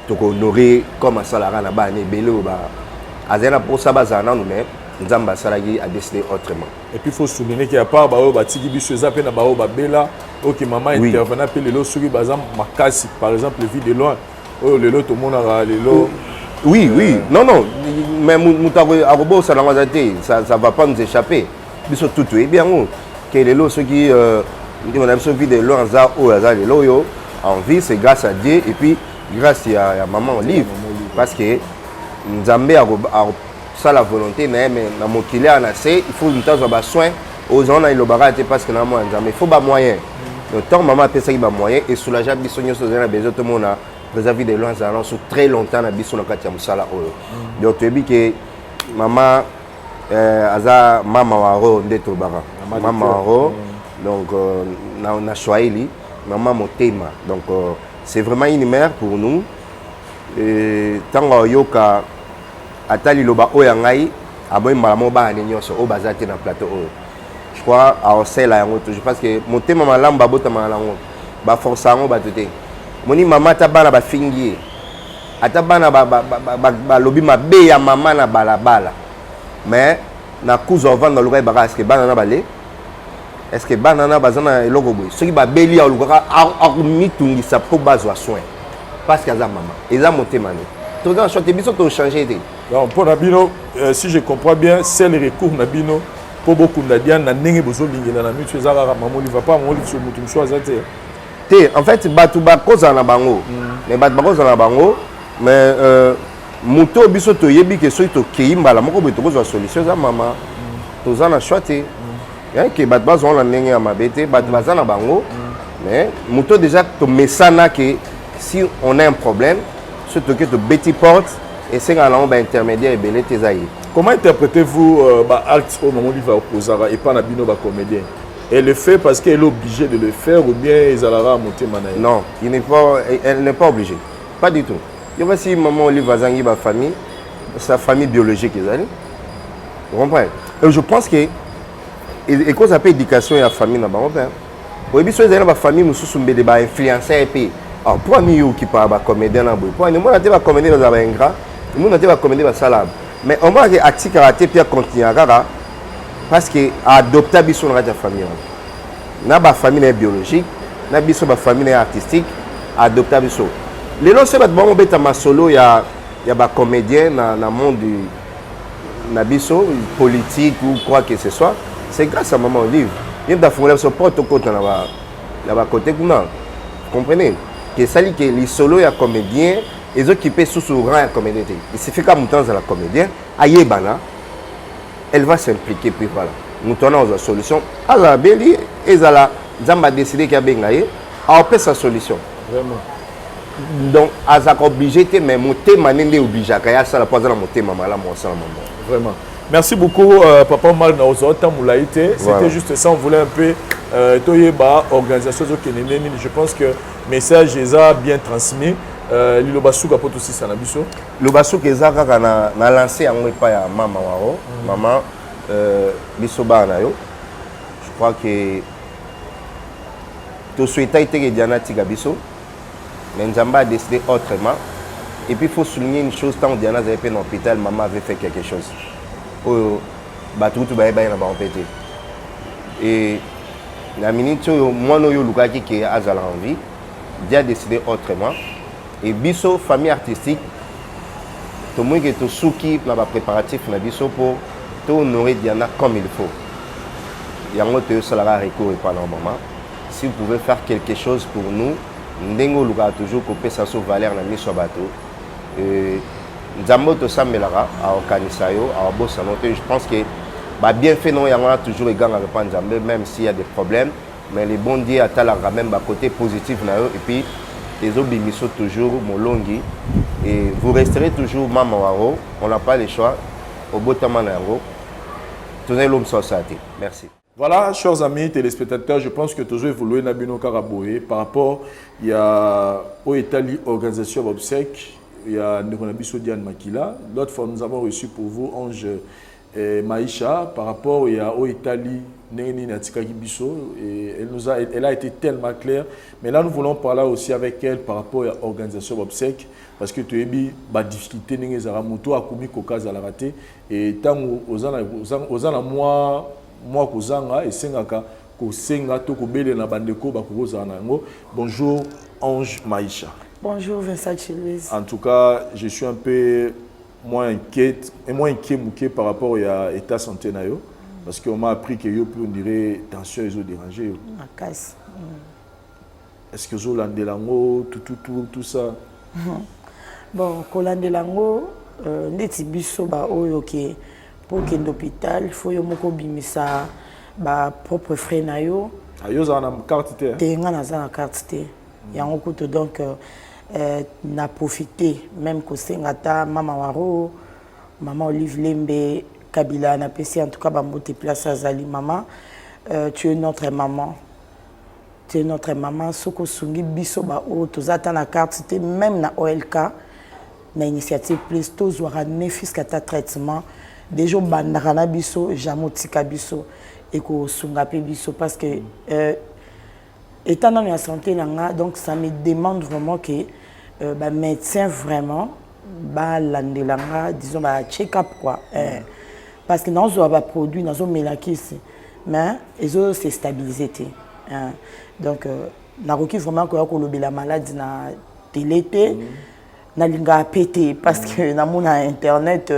Speaker 6: tokohonore comme asalaka na bana ebele oyo azali na mposa bazala nanu. Mais Nzambe asalaki, adécidé autrement.
Speaker 4: Et puis faut souligner qu'il y a pas baoyo batiki biso, eza mpe na baoyo babela oyo mama intervenant mpe lelo soki baza makasi, par exemple Vie de Loin oyo lelo tomonaka lelo.
Speaker 6: Oui, non, mais moto akobosana yango aza te. Ça va pas nous échapper. Biso tu toyebi yango ke lelo soki ndenge na biso Vie de Loin aza oyo aza lelo oyo en vie, c'est grâce à Dieu et puis grâce ya maman Olive, parce que Nzambe akosala volonté na ye. Mais na mokili awa na se, il faut moto azwa basoin. Ozala na elobaka te, parce que na mwana Nzambe, il faut bamoyen. Donc ntango mama apesaki bamoyen, esoulagea biso nyonso. Ozali na besoin tomona président Vie de Loin azala nyonso très longtemps na biso na kati ya mosala oyo. Donc toyebi ke mama aza mama waro nde tolobaka mama waro. Donc na swahili mama motema. Donc c'est vraiment une mère pour nous. Ntango ayoka ata liloba oyo ya ngai, aboyi mbala moko bana ne nyonso oyo baza te na plateau oyo. Je crois aosala yango toujours, parce que motema malamu babotamaka nango, baforce yango bato te. Moni mama, ata bana bafingi ye, ata bana balobi mabe ya mama na balabala, mais na kuza ovanda, oluka yebaka eske bana na bale, Est ce que bana na baza na eloko boye? Soki babeli, alukaka akomitungisa mpo bazwa soin, parce que aza mama, eza motema ne. Toza na choix te, biso tochange te.
Speaker 4: Donc mpo na bino, si je comprends bien, seul recours na bino mpo bokunda Diane na ndenge bozolingela na miso eza kaka Mama Olive. Pa Mama Olive, so moto mosusu aza te?
Speaker 6: Te, en fait bato bakozala na bango, mais bato bakozala na bango, mais moto oyo biso toyebi ke soki tokei mbala moko boye tokozwa solution eza mama. Toza na choix te ke bato bazwa na ndenge ya mabe te, bato baza na bango, mais moto déjà tomesana ke si on a un problème, soki toke tobeti porte, esengaka nango baintermédiaire ebele te, eza ye.
Speaker 4: Comment interprétez-vous baacte oyo Mama Olive aposaka epa na bino bacomédien? Elle le fait parce qu'elle est obligée de le faire ou bien ezalaka motema na ye?
Speaker 6: Non, il n'est pas, elle n'est pas obligée, pas du tout. Yo kasi Maman Olive azangi bafamille, sa famille biologique ezali, vous comprenez? Et je pense que ekozala mpe éducation ya famille na bango mpe. Oyebi, so ezali na bafamille mosusu, mbele bainfluence ye mpe: mpo ani yo okipaka bacomédien na boye? Mpo ani omona te bacomédien bazala baingrat? Omona te bacomédien basala? Mais omonake atikaka te mpe acontinue kaka parce que aadopta biso na kati ya famille wana, na bafamille na ye biologique, na biso bafamille na ye artistique. Adopta biso. Lelo so bato bamobeta masolo ya bacomédien na monde na biso politique ou quoi que ce soit, c'est grâce à Maman Olive. Ye moto afungola biso porte tokota na bakote kuna. Comprenez ke esali ke lisolo ya comédien ezokipe susu rang ya comédien te. Il suffit ka moto azala comédien, ayebana, elle va s'impliquer, puis voilà, moto wana ozwa solution. Azala beli, ezala Nzambe adécide ke abenga ye, aopesa solution.
Speaker 4: Vraiment.
Speaker 6: Donc azalaka obligé te, mais motema nde nde obligeaka ye asala, mpo aza na motema malamu, asala mama.
Speaker 4: Vraiment. Merci beaucoup, Papa Mal Naozota Moulaïte. C'était juste ça, on voulait un peu toyeba organisation ezokende nini. Je pense que message eza bien transmis. Liloba suka po tosisa na biso.
Speaker 6: Loba soki eza kaka na lance yango epai ya mama waro. Mama, biso bana na yo, je crois que tosouhaitaki te ke Diana atika biso, mais Nzambe a décidé autrement. Et puis il faut souligner une chose: ntango Diana azali mpe na hôpital, mama avait fait quelque chose oyo bato kutu bayeba ye na bango mpe te. Et na minute oyo mwana oyo olukaki ke azala en vie, Dieu a décidé autrement. Et biso famille artistique tomoni ke tosuki na bapréparatif na biso mpo tohonorer Diana comme il faut. Yango toyosalaka recours epa na mama: si vous pouvez faire quelque chose pour nous, ndenge olukaka toujours kopesa so valeur na miso ya bato, Nzambe oyo tosambelaka akokanisa yo, akobosana te. Je pense que babienfait nango yango wana toujours egangaka epa Nzambe. Même s'il y a des problèmes, mais le bon Dieu atalaka même bacôté positif na yo et puis ezobimiso toujours molongi. Et vous resterez toujours Mama Waro, on n'a pas le choix, obotama na yango, tozali lomosa osala te. Merci.
Speaker 4: Voilà, chers amis téléspectateurs, je pense que toujours évolué na bino kaka boye par rapport il y a au Italie organisation obsèque, il y a ndeko na biso Diane Makila. L'autre fois, nous avons reçu pour vous Ange Maïcha par rapport il y a au Italie ndenge nini atikaki biso et elle a été tellement claire. Mais là, nous voulons parler aussi avec elle par rapport à l'organisation obsèque, parce que toyebi ba difficulté ndenge ezalaka, moto akomi koka azalaka te et ntango oza na mwa kozanga, esengaka kosenga to kobelela na bandeko bakokozala na yango. Bonjour Ange Maïcha.
Speaker 7: Bonjour Vincent Chiluiz.
Speaker 4: En tout cas, je suis un peu moins inquiète et moins inquiet moke par rapport à état santé na yo, parce qu'on m'a appris que yo peut, on dirait, tension ezo déranger yo.
Speaker 7: Makasi.
Speaker 4: Est-ce que ozolandela yango tout, tout, tout, tout ça?
Speaker 7: Bon, kolandela yango, ndeti biso baoyo ke mpo okende hôpital, faut yo moko obimisa bapropre frais na yo.
Speaker 4: Ah, yo ozala na carte te, hein?
Speaker 7: Te, nga naza na carte te. Yango kutu donc na profite même kosenga ata Mama Waro, Mama Olive Lembe Kabila, napesi en tout cas bambote place azali. Mama, tu es notre maman, tu es notre maman. Soki osungi biso baoyo toza ata na carte te, même na OLK, na Initiative Plus, tozwaka ne fiske ata traitement, déjà obandaka na biso, jamais otika biso, ekosunga mpe biso, parce que état nano ya santé na nga, donc ça me demande vraiment que bamédecin vraiment balandela nga, disons ba check up quoi, parce que nazozwa baproduit, nazomela kisi. Mais ezo se stabiliser te, hein. Donc nakoki vraiment koya kolobela maladi na télé te. Nalingaka pe te parce que namona internet,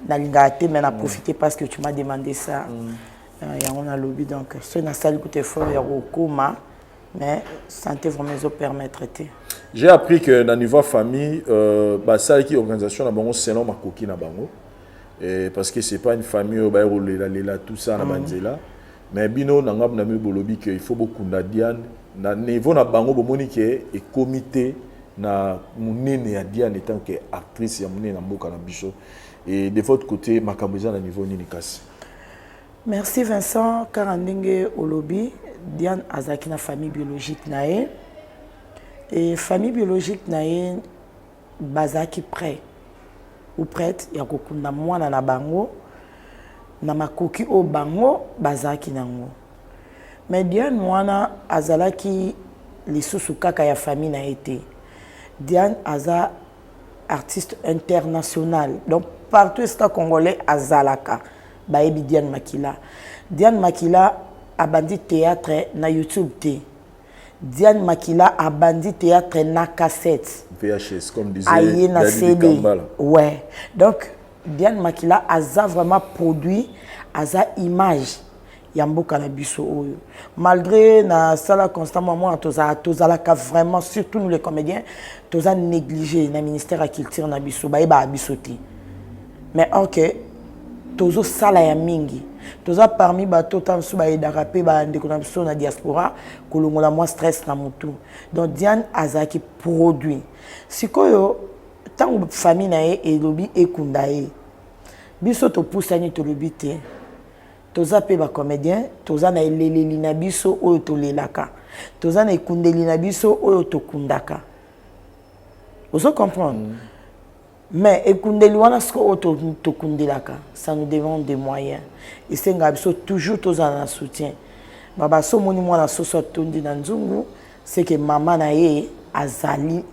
Speaker 7: nalingaka te, mais na profiter parce que tu m'as demandé ça. Yango nalobi. Donc soki nasali kuta effort ya kokoma, mais santé vraiment ezopermettre te.
Speaker 4: J'ai appris que na niveau famille, basalaki organisation na bango selon makoki na bango. Et parce que c'est pas une famille oyo baye lela tout ça na banzela. Mais bino na ngambo na bino bolobi que il faut bokunda Diane na niveau na bango. Bomoni ke ekomi te na monene ya Diane en tant que actrice ya monene na mboka na biso. Et de votre côté, makambo eza na niveau nini kasi?
Speaker 7: Merci Vincent. Kaka ndenge olobi, Diane azalaki na famille biologique na ye, e famille biologique na ye bazalaki prêt ou prête ya kokunda mwana na bango na makoki oyo bango bazalaki nango. Mais Diane wana azalaki lisusu kaka ya famille na ye te. Diane aza artiste international, donc partout esika congolais azalaka, bayebi Diane Makila. Diane Makila abandi théâtre na YouTube te. Diane Makila abandi théâtre na cassette.
Speaker 4: VHS, comme disait
Speaker 7: aye na
Speaker 4: Daddy
Speaker 7: CD.
Speaker 4: Kambala.
Speaker 7: Ouais, donc Diane Makila aza vraiment produit, aza image ya mboka na biso oyo. Malgré nasala constamment mwana, tozalaka vraiment, surtout nous les comédiens, toza négligé na ministère ya culture na biso, bayebaka biso te. Mais ok, tozosala ya mingi, toza parmi bato ta mosusu bayedaka mpe bandeko na biso na diaspora kolongola mwa stress na motu. Donc Diane azalaki produit. Sikoyo ntango famille na ye elobi ekunda ye, biso topusani, tolobi te, toza mpe bacomédien, toza na eleleli na biso oyo tolelaka, toza na ekundeli na biso oyo tokundaka, ozo comprendre? Mais ekundeli wana sikoyo oyo tokundelaka, ça nous demande des moyens. Esengaka biso toujours tozala na soutien. Baba so omoni mwana soso atondi na nzungu, c'est que mama na ye azali,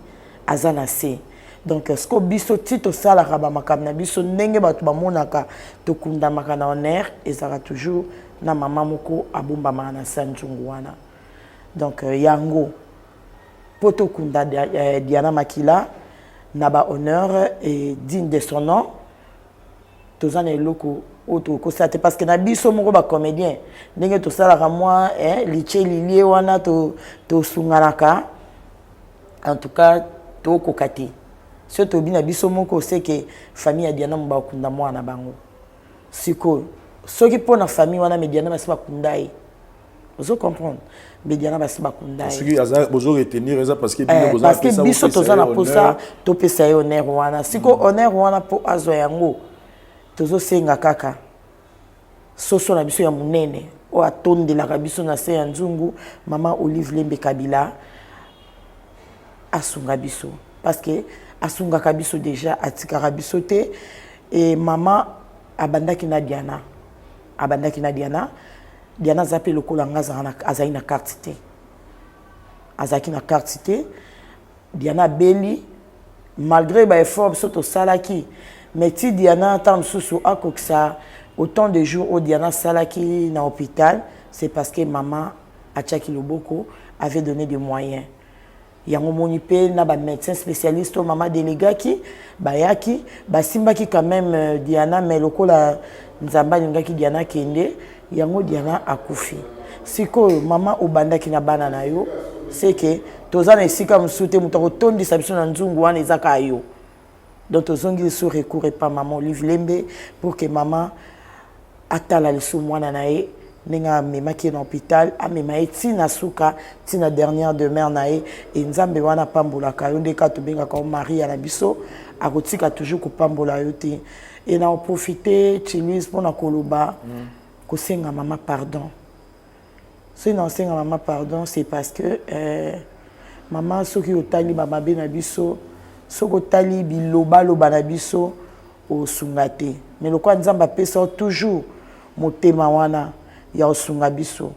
Speaker 7: aza na se. Donc sikoyo biso ti tosalaka bamakambo na biso ndenge bato bamonaka, tokundamaka na honneur, ezalaka toujours na mama moko abombamaka na se ya nzungu wana. Donc yango mpo tokunda Diana Makila na bahonneur et digne de son nom, toza na eloko oyo tokosala te, parce que na biso moko bacomédien, ndenge tosalaka mwa litie lilie wana, tosunganaka. En tout cas tokoka te. Soki tobi na biso moko, seke famille ya Diana mo bakunda mwana na bango. Sikoyo soki mpo na famille wana, mais Diana basi bakunda ye, ozo comprendre? Mais Diana basi bakunda ye.
Speaker 4: Soki aza bozo retenir, eza parce que bino boza
Speaker 7: parce que
Speaker 4: pesa
Speaker 7: biso
Speaker 4: bopesa
Speaker 7: toza
Speaker 4: ye
Speaker 7: na posa
Speaker 4: honneur.
Speaker 7: Topesa ye honneur wana. Sikoyo honneur wana, mpo azwa yango, tozosenga kaka soso na biso ya monene oyo atondelaka biso na se ya nzungu, mama Olive Lembe Kabila, asunga biso, parce que asungaka biso déjà, atikaka biso te. E mama abandaki na Diana, abandaki na Diana. Diana aza mpe lokola nga, azali na carte te, azalaki na carte te. Diana abeli malgré baeffort biso tosalaki, mais ti Diana ntango mosusu akokisa autant de jours oyo Diana asalaki na hôpital, c'est parce que mama atiaki loboko, avait donné des moyens. Yango moni mpe na bamédecin spécialiste oyo mama déléguaki, bayaki, basimbaki quand même Diana. Mais lokola Nzambe alingaki Diana akende, yango Diana akufi. Sikoyo mama, obandaki na bana na yo, seke toza na esika mosusu te, moto akotondisa biso na nzungu wana eza kaka yo. Donc tozongi lisusu recours epa mama Olive Lembe pour que mama atala lisusu mwana na ye ndenge amemaki ye na hôpital, amema ye ntina suka, ntina dernière demeure na ye. E Nzambe wana apambolaka yo nde kaka tobengaka yo Maria na biso, akotika toujours kopambola yo te. E na oprofite Chiluise mpona koloba, kosenga mama pardon. Soki na osenga mama pardon, c'est parce que mama, soki otali bamabe na biso, soki otali bilobaloba na biso, osunga te. Mais lokola Nzambe apesa yo toujours motema wana ya kosunga biso,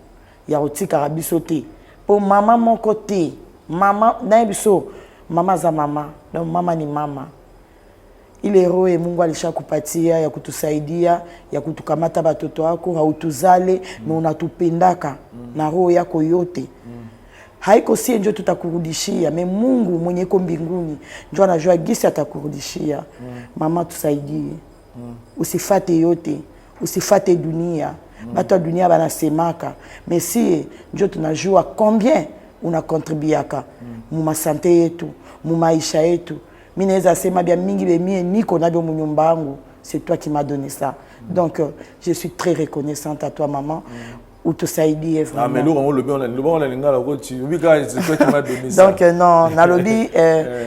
Speaker 7: ya kotikaka biso te, mpo mama moko te, mama naye biso, mama aza mama. Donc mama ni mama. Ile roho Mungu alishakupatia ya kutusaidia, ya kutukamata batoto wako, hautuzale na unatupendaka na roho yako yote. Haiko sie njo tutakurudishia, mais Mungu mwenye iko mbinguni njo anajua gisi atakurudishia. Mama, tusaidie, usifate yote, usifate dunia. Bato ya dunia banasemaka, mais sie njo tunajua combien unakontribuaka mu masanté yetu, mu maisha yetu. Mi naweza sema bia mingi bemie niko nabyo mu nyumba yangu, c'est toi qui m'as donné ça. Donc je suis très reconnaissante à toi, maman, utusaidie
Speaker 4: Ah,
Speaker 7: vraiment.
Speaker 4: Mais eloko yango olobi wana, loba wana lingala koti obi kaka c'est toi qui m'as donné ça.
Speaker 7: Donc non, nalobi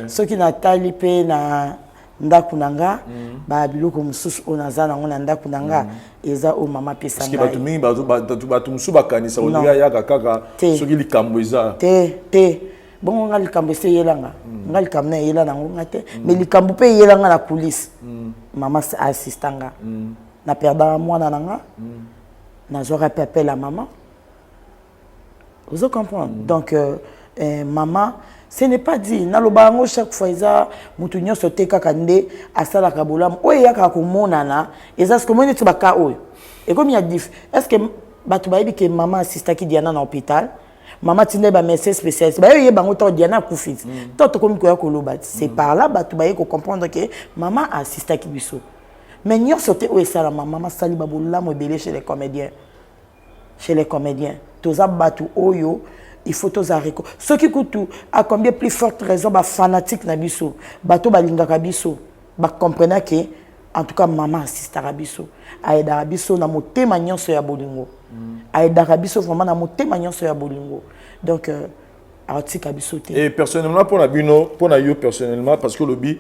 Speaker 7: soki natali mpe na ndako na nga, babiloko mosusu oyo naza nango na ndako na nga eza oyo mama apesa
Speaker 4: Parce que bato
Speaker 7: ngai.
Speaker 4: mingi bato mosusu bakanisa
Speaker 7: Non.
Speaker 4: olingi ayaka kaka
Speaker 7: Te.
Speaker 4: soki likambo eza.
Speaker 7: Te, te, bongo nga likambo esi eyelanga nga, likambo na eyela nango nga te, mais likambo mpe eyelanga na coulisse, mama assista nga. Na perdaka mwana na nga, nazwaka mpe appel ya mama, ozo comprendre? Donc mama, ce n'est pas dit, naloba yango chaque fois, eza motu nyonso te kaka nde asalaka bolamu oyo eyakaka komonana. Eza ce komoni neti baka oyo ekomi ya dif. Est ce que bato bayebi ke mama assistaki Diana na hôpital? Mama tinda ye bamédecin spécialiste, baye oyeba yango ntango Diana akufi ti to tokomi koya koloba ti. C'est par là bato baye kocomprendre ke mama assistaki biso. Mais nyonso te oyo esalama, mama asali babolamu ebele chez les comédiens. Chez les comédiens, toza bato oyo il faut toza reko soki kutu, à combien plus forte raison bafanatique na biso, bato balingaka biso, bacomprena ke en tout cas mama assistaka biso, ayedaka biso na motema nyonso ya bolingo, ayedaka biso vraiment na motema nyonso ya bolingo. Donc aotika biso te.
Speaker 4: Et personnellement, mpona bino, mpona yo personnellement, parce que olobi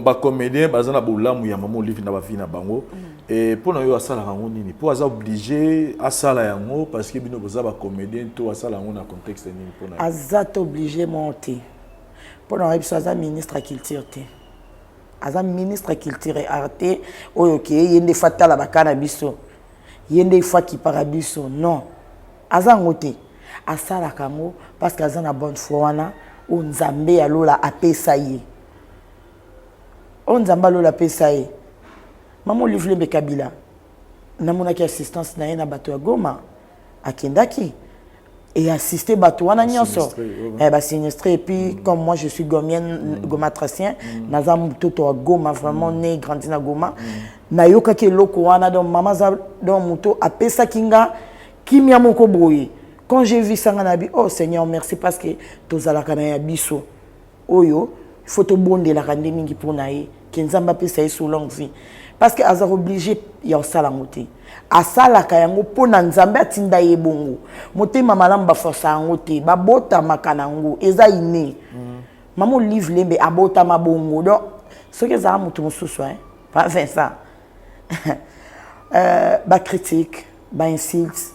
Speaker 4: bacomédien baza na bolamu ya mama Olive na bavie na bango, e mpona yo asalaka yango nini? Mpo aza obligé asala yango parce que bino boza bacomédien, to asala yango na contexte nini mpona yo?
Speaker 7: Aza te obligé mo te. Mpo na biso, aza ministre ya culture te, aza ministre ya culture et art te oyo ke ye nde fa tala baka na biso, ye nde ifo akipaka biso. Non, aza yango te. Asalaka yango parce que aza na bonne foi wana oyo Nzambe ya lola apesa ye, oyo Nzambe alola apesa ye. Mama Olive Lembe Kabila, namonaki assistance na ye na bato ya Goma, akendaki et assister bato wana nyonso, eh, basinistré. Et puis comme moi je suis gomienne, gomatracien, naza mototo ya Goma, vraiment né, grandi na Goma, nayokaki eloko wana. Donc mama aza, donc moto apesaki nga kimia moko boye. Quand j'ai vu sanga na bi, oh Seigneur merci, parce que tozalaka na ya biso oyo il faut tobondelaka nde mingi mpona ye, ke Nzambe apesa ye so longue vie, parce que aza obligé ya kosala yango te. Asalaka yango mpo na Nzambe atinda ye bongo. Motema malamu, baforsa yango te, babotamaka na yango, eza inné. Mama Olive Lembe abotama bongo. Donc soki ezala moto mosusu, pa Vincent, bacritique, bainsulte,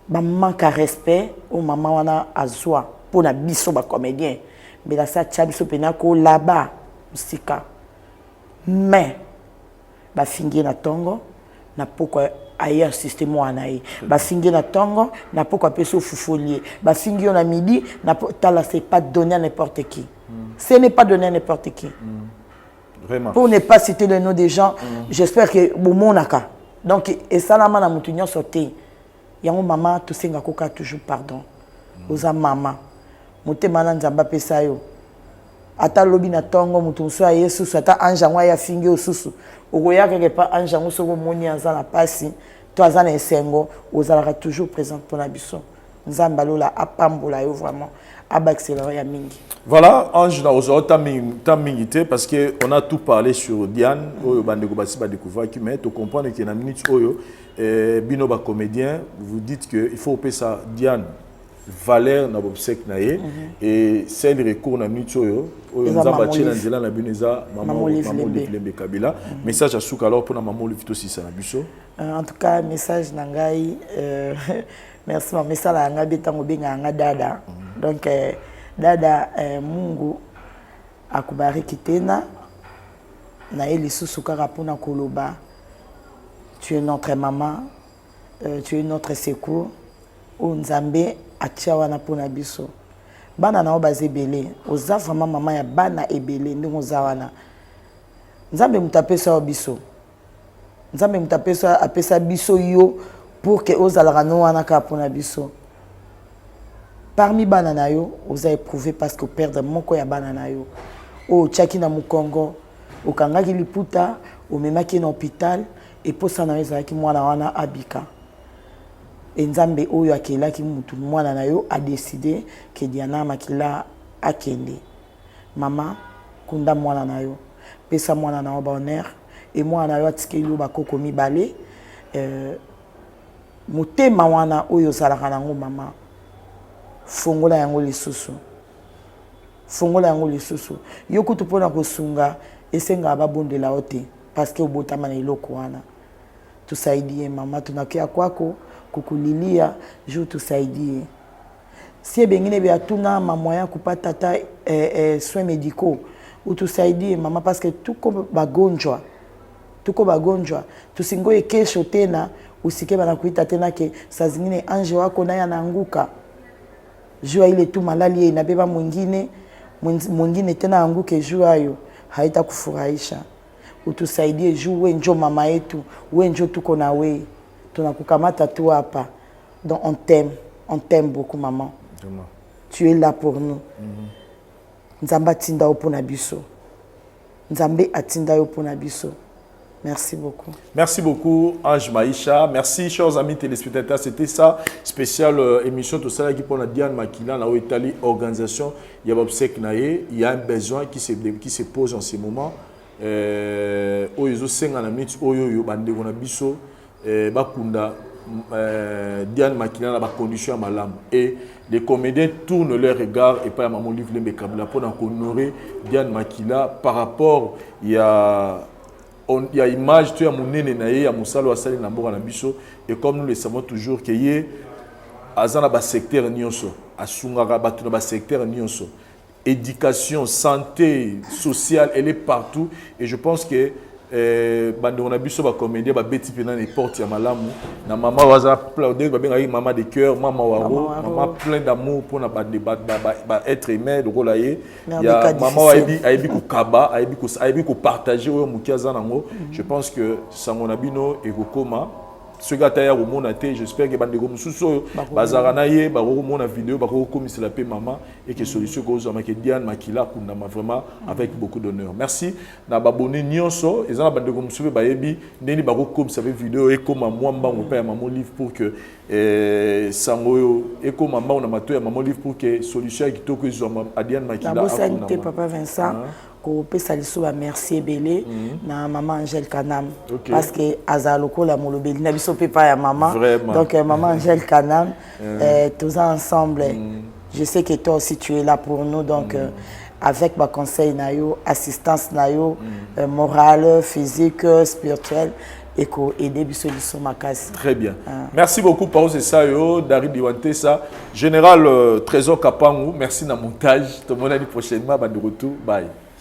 Speaker 7: bamanque ya respect oyo mama wana azwa mpo na biso bacomédien, mbela se atia biso mpena kolaba mosika. Mais bafingi ye na ntongo, na pokwa aye assiste mwana ye. Bafingi ye na ntongo, na pokwa apesi ofufoli ye. Bafingi yo na midi na tala, c'est pas donné à n'importe qui, ce n'est pas donné à n'importe qui.
Speaker 4: Vraiment.
Speaker 7: Pour ne pas citer le nom des gens, j'espère que bomonaka. Donc esalama na motu nyonso te yango. Mama, tosengaka koka toujours pardon. Oza mama, motema na Nzambe apesa yo. Ata lobi na ntongo moto mosusu aye susu, ata ange yango aye afingi yo susu, okoya kaka epa ange yango. Soki omoni aza na pasi to aza na esengo, ozalaka toujours présente mpona biso. Nzambe alola apambola yo vraiment, abakisela yo ya mingi.
Speaker 4: Voilà, Ange, na ozwa ta mingi te parce que on a tout parlé sur Diane oyo bandeko basi badécouvraki, mais to comprendre que na minute oyo bino bacomédien, vous dites que il faut opesa Diane valeur na bobsèque na ye et seul recours na minute oyo oyo
Speaker 7: Eza
Speaker 4: Nzambe
Speaker 7: Mama
Speaker 4: atie na
Speaker 7: Olive.
Speaker 4: nzela na bino eza mama
Speaker 7: Mama Olive
Speaker 4: Mama
Speaker 7: Lembe.
Speaker 4: Olive Lembe Kabila. Message ya suka alors mpona mama Olive, tosisa na biso.
Speaker 7: En tout cas, message na ngai, merci mama, esala ya ngai be ntango obengaka nga dada. Donc dada, Mungu akubariki tena. Na ye lisusu kaka mpona koloba, tu es notre maman, tu es notre secours oyo Nzambe atia wana mpona biso. Bana na yo baza ebele, oza vraiment mama ya bana ebele. Ndenge oza wana, Nzambe moto apesa yo biso. Nzambe moto apesa, apesa biso yo pour que ozalaka no wana kaka mpona biso. Parmi bana na yo, oza éprouvé parce que operdre moko ya bana na yo oyo otiaki na mokongo, okangaki liputa, omemaki ye na hôpital, eposa na yo ezalaki mwana wana abika. E Nzambe oyo akelaki mutu mwana na yo adécider que Diana Makila akende. Mama, kunda mwana na yo, pesa mwana na yo bahonneur. E mwana na yo atikeli yo bakoko mibale. Motema wana oyo ozalaka nango, mama, fongola yango lisusu, fongola yango lisusu. Yo kutu mpona kosunga esengaka babondela yo te, parce que obotama na eloko wana. Tusaidie mama, tunakia kwako kukulilia juu tusaidie. Sie bengine bya tuna mamoyen kupata ata soins médicaux, utusaidie mama, parce que tuko bagonjwa, tuko bagonjwa. Tusingoye kesho tena usike banakuita tena que saa zingine ange wako naye anaanguka juu ya ile tu malali ye inabeba mwingine, mwingine tena anguke juu ayo, haitakufurahisha. Utusaidie juu we njo mama yetu, we njo tuko na we, tunakukamata tu hapa. Donc on t'aime, on t'aime beaucoup, maman.
Speaker 4: Vraiment.
Speaker 7: Tu es là pour nous. Nzambe atinda yo mpona biso, Nzambe atinda yo mpona biso. Merci beaucoup.
Speaker 4: Merci beaucoup, Ange Maïcha. Merci, chers amis téléspectateurs. C'était ça, spéciale émission. Tout ça qui pour la Diane Makila, na Italie, organisation. Il y a obsèque na ye. Il y a un besoin qui se pose en ce moment. Oyo ezosenga na minute oyo oyo bandeko na biso bakunda Diane Makila na bacondition ya malamu, et les comédiens tournent leur regard epai ya Mama Olive Lembe Kabila mpona kohonorer Diane Makila par rapport ya image to ya monene na ye ya mosala oyo asali na mboka na biso. Et comme nous le savons toujours que ye aza na basecteur nyonso, asungaka bato na basecteur nyonso, éducation, santé, sociale, elle est partout. Et je pense que bandeko na biso bacomédien babeti mpena na porte ya malamu na mama oyo aza ndenge babengaki mama de cœur, mama waro, mama plein d'amour mpona baêtre humain lokola ye. Ya mama oyo ayebi kokaba, ayebi kopartage oyo moki aza nango. Je pense que sango na bino ekokoma soki ata ya komona te. J'espère que bandeko mosusu oyo bazalaka na ye bakokomona video, bakokomisela mpe mama et que solution ekozwama, que Diane Makila akundama vraiment avec beaucoup d'honneur. Merci na babone nyonso. Eza na bandeko mosusu mpe bayebi ndeni bakokomisa mpe video ekóma mwa mbango epai ya mama Olive pour que sango oyo ekóma mbango na matoi ya mama Olive pour que solution ya kitoko ezwama a Diane Makila.
Speaker 7: Nabosani te, papa Vincent, kopesa lisusu bamerci ebele na mama Angèle Kanam, parce que azala lokola molobeli na biso mpe pa ya mama. Donc mama Angèle Kanam, toza ensemble. Je sais que toi aussi tu es là pour nous, donc avec baconseil na yo, assistance na yo morale, physique, spirituelle, ekoaider biso liso makasi.
Speaker 4: Très bien. Ah. Merci beaucoup, Paos Esayo, Dari Diwantesa, Général Trésor Kapangu, merci na montage. Tout le monde prochainement, de retour. Bye.